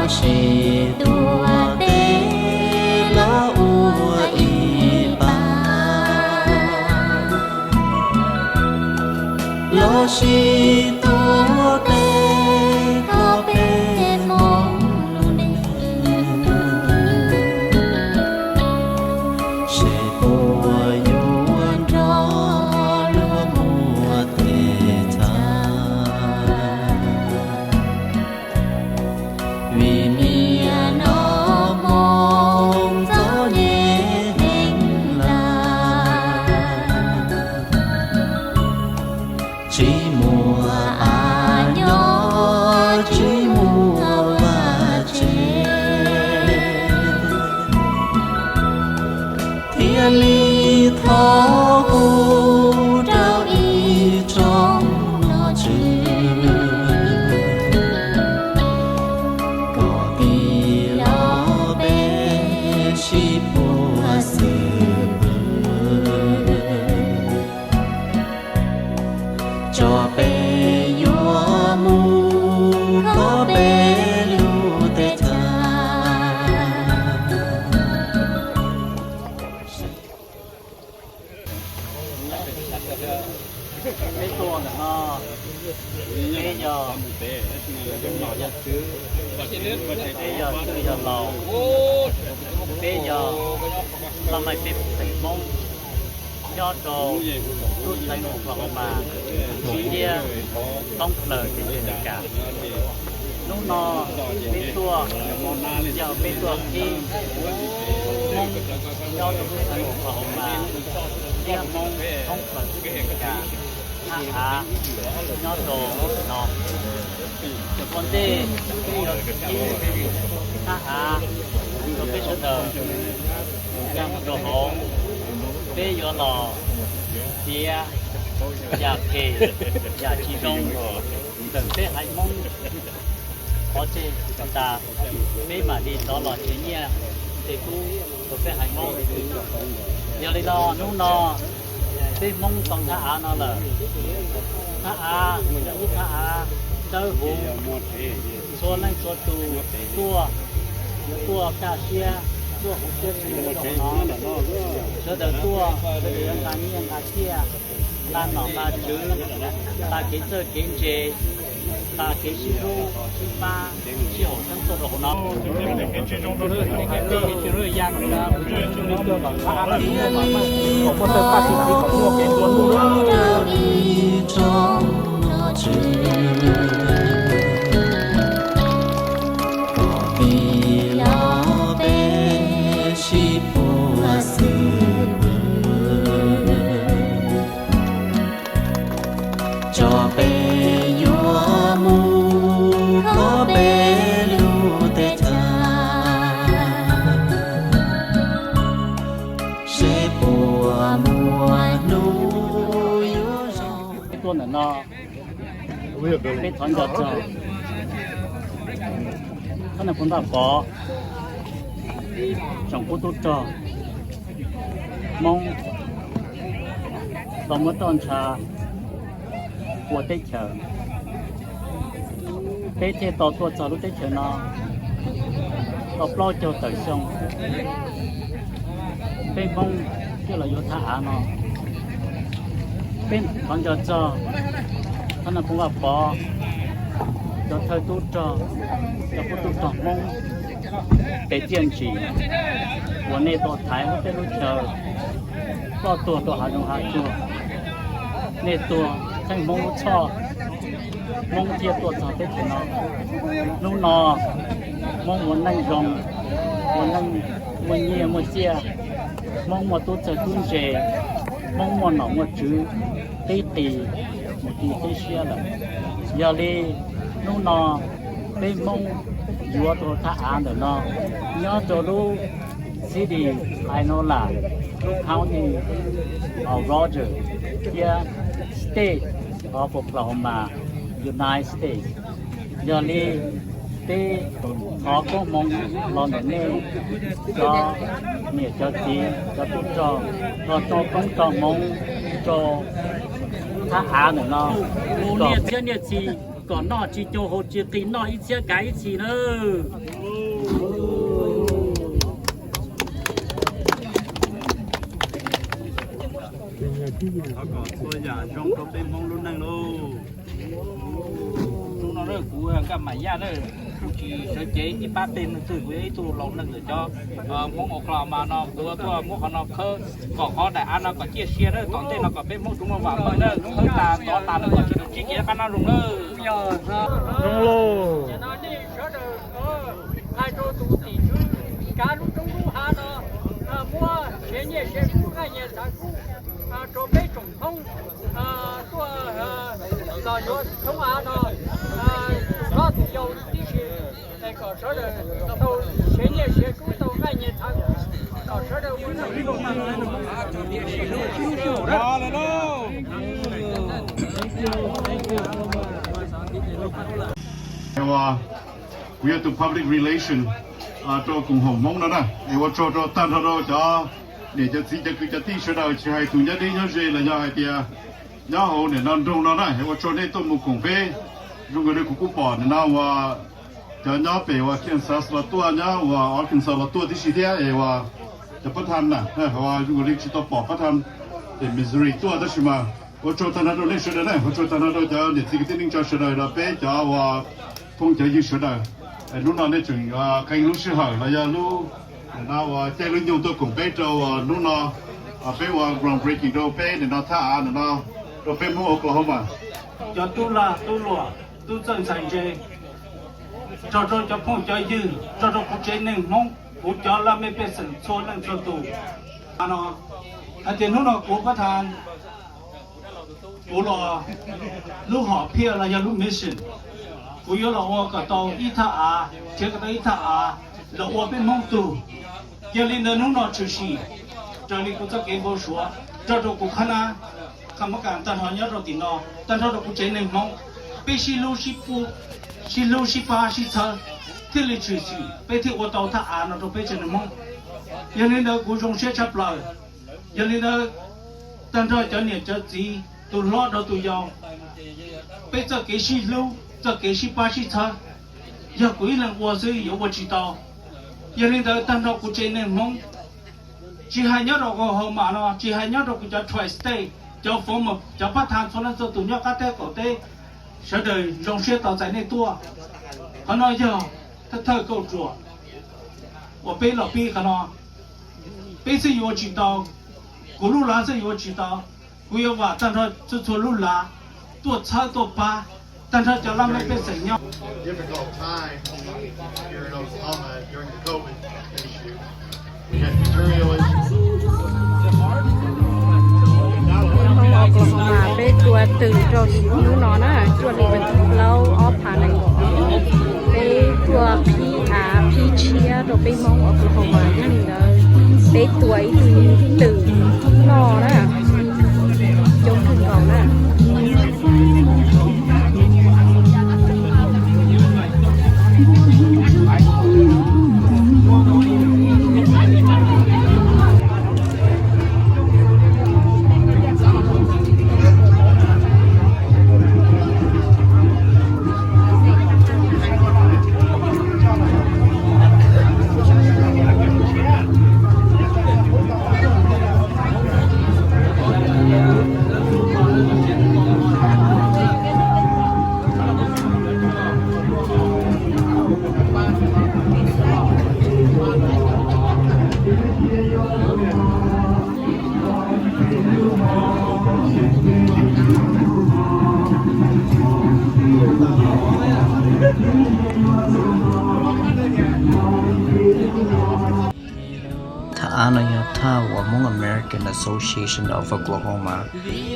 Sib tuav tes los ua ib pab, los sib tuav tes kho peb Hmoob lub neej. Seb puas yuav nrog luag muaj tes txhab, vim niaj no Hmoob txom nyem heev lawm. Tsis muaj av nyob, tsis muaj vaj tse, thiaj li thov hu rau ib tsoom nom tswv kom tig los peb sib puag xwb, tso peb yuav mus kho peb lub teb chaws. Peb tuaj ntawm no, peb yog nom yog tswv, peb yog txwj yog laus, peb yog laj mej peb xeem Hmoob nyob rau lub xeev Oklahoma, thiab thoob plaws teb chaws Amelikas. Hnub no peb tuaj yog peb tuaj qhib Hmoob nyob rau lub xeev Oklahoma thiab Hmoob thoob plaws teb chaws Amelikas thaj av nyob rau no. Cov ua ntej peb yuav qhib thaj av rau peb sawv daws mus rau hauv, peb yuav los piav yam phem yam tsis zoo ntawm peb haiv Hmoob qhov tseg tas, peb mam li rov los tsev nyiaj tsev kub rau peb haiv Hmoob. Yog li no hnub no peb Hmoob tau thaj av no lawm. Thaj av yog ib thaj av dawb huv, txhua leej txhua tus tuaj, tuaj kaj siab, tuaj huv siab tshua rau hauv no. Sawv daws tuaj, sawv daws yuav nqa nyiaj nqa txiaj, nqa nom nqa tswv, nqa kev txawj kev ntse, nqa kev sib hlub sib pab sib haum xeeb tuaj rau hauv no. Kom tig los peb sib puag xwb, tso peb yuav mus kho peb lub teb chaws, seb puas muaj hnub yuav zoo. Peb tuaj ntawm no, peb thov nco txog thab na pov ntaj pov, tsoom qub tub rog Hmoob tau muab roj ntsha ua teb chaws. Peb thiaj tau tuaj txog lub teb chaws no tau plaub caug tawm xyoo, peb Hmoob thiaj los yuav thaj av no. Peb thov nco txog thab na pov ntaj pov, cov thawj tub rog, cov qub tub rog Hmoob, tes txiaj ntsim uas nej tau thaiv lub teb lub chaw ploj tuag rau hav zoov hav tsuag, nej tuag theej Hmoob lub txhoj, Hmoob thiaj tuaj txog teb chaws no. Hnub no Hmoob ua neej zoo, ua neej muaj nyiaj muaj txiaj, Hmoob muaj tub txawg tub ntse, Hmoob muaj nom muaj tswv, tib qis mus ti tib siab lawm. Yog li hnub no peb Hmoob yuav rau thaj av ntawm no nyob rau lub city Inola, lub county of Rogers, thiab state of Oklahoma, United States. Yog li peb thov koob hmoov los ntawm nej cov niam cov txiv cov tub rog, los rau koob rau hmoov rau thaj av ntawm no, kom niaj txiag niaj txhis Tom noj tsis cau haus tsis qis noj ib txhiab kav ib txhis nawb. Thov kom txhua yam zoo rau peb Hmoob lub neej lauj. Hnub no na kuv Nkaj Mam Yaj na, kuv tsis sawv cev ib pab tej neeg twg, kuv yog ib tug laus neeg ntawm cov Hmoob Oklahoma no, kuv tuaj muab qhov no khawb kom qhov daim av no kom ciaj sia na, tom ntej no kom peb Hmoob tsuas muaj vam meej na, khawb tas tov tas lawm kom tsis tau ntsib kev qab nab zoo na. Zoo lauj. Hais rau tus tim tswv kav lub roob lub hav no, muab siav nyiaj siav kub nqaij nyiaj txhav kub rau peb tsoom Hmoob tuaj los yuav thoob av no, tus hlob tus yau tib si, kom sawv daws tau siav nyiaj siav kub tau nqaij nyiaj txhav kub, kom sawv daws ua neej. Kuv yog tus public relation rau koom haum Hmoob no na, es ua tsaug rau tag nrho rau cov niam cov txiv cov kwv cov tij sawv daws, tsis hais tus nyob deb nyob ze los yog hais tias nyob hauv nim no nroog no na, es ua tsaug nej tuaj mus koom peb. Zoo nkaus li kuv kuj pom nim no uas cov nyob pem uas Kansas los tuaj, nyob uas Arkansas los tuaj tib si thiab, es uas cov pab tham na, zoo nkaus li tsis tau pom pab tham pem Missouri tuaj tab sis mas ua tsaug tag nrho rau nej sawv daws na, ua tsaug tag nrho rau cov niam txiv kwv tij neej tsa sawv daws los peb cov uas phooj cov ywg sawv daws. Hnub no nej tseem qee lub sij hawm los yog lub no uas caij lub nyoog tuaj koom peb rau hnub no peb ua groundbreaking rau peb nim no thaj av nim no rau peb Hmoob Oklahoma. Cov tub lag tub luam tub txawj ntxhais ntse, tso rau cov phooj cov ywg, tso rau kuv tsev neeg Hmoob, kuv cov laj mej pej xeem txhua leej txhua tus. No hais tias hnub no kuv pab tham kuv los lub hom phiaj los yog lub mission, kuv yuav los ua kom tau ib thaj av, nrhiav kom tau ib thaj av los ua peb Hmoob tug. Yog li ntawd hnub no tshwm sim raws li kuv txoj kev npau suav, nrog rau kuv qhab nab, qhab mab kas tag nrho nyob rau tim no, tag nrho rau kuv tsev neeg Hmoob, peb sib hlub sib pab sib txhawb, thiaj li tshwm sim peb thiaj ua tau thaj av no rau peb tsev neeg Hmoob. Yog li ntawd kuv zoo siab tshaj plaws. Yog li ntawd, tag nrho cov niam cov txiv, tus hlob rau tus yau, peb txoj kev sib hlub, txoj kev sib pab sib txhawb, yog kuv ib leeg ua xwb yuav ua tsis tau. Yog li ntawd tag nrho kuv tsev neeg Hmoob, tsis hais nyob rau Oklahoma no, tsis hais nyob rau kuv cov tri-state, cov former, cov part-time txhua leej txhua tus nyob qab teb qaum teb, sawv daws zoo siab tos txais nej tuaj. Qhov no yog thawj thawj kauj ruam uas peb los pib qhov no. Peb xwb yuav ua tsis tau, kuv lub lav xwb yuav ua tsis tau. Kuv yuav vam tag nrho txhua txhua lub lav tuaj txhawb tuaj pab, tag nrho cov laj mej pej xeem nyob. Hmoob Oklahoma peb tuaj twm rau hnub no na, cuaj hli vas thib plaub ob phav nees nkaum, peb tuaj qhib av qhib tshiab rau peb Hmoob Oklahoma. Yog li ntawd peb tuaj ib tug twm noj na, coob kawg nkaus na. Thaj av no yog thaj uas Hmoob American Association of Oklahoma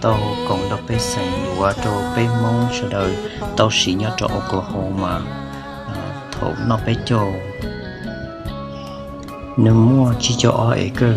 tau koom nrog pej xeem yuav rau peb Hmoob sawv daws tau siv nyob rau Oklahoma thaum noj peb caug. Nws muaj tsib caug ob acre,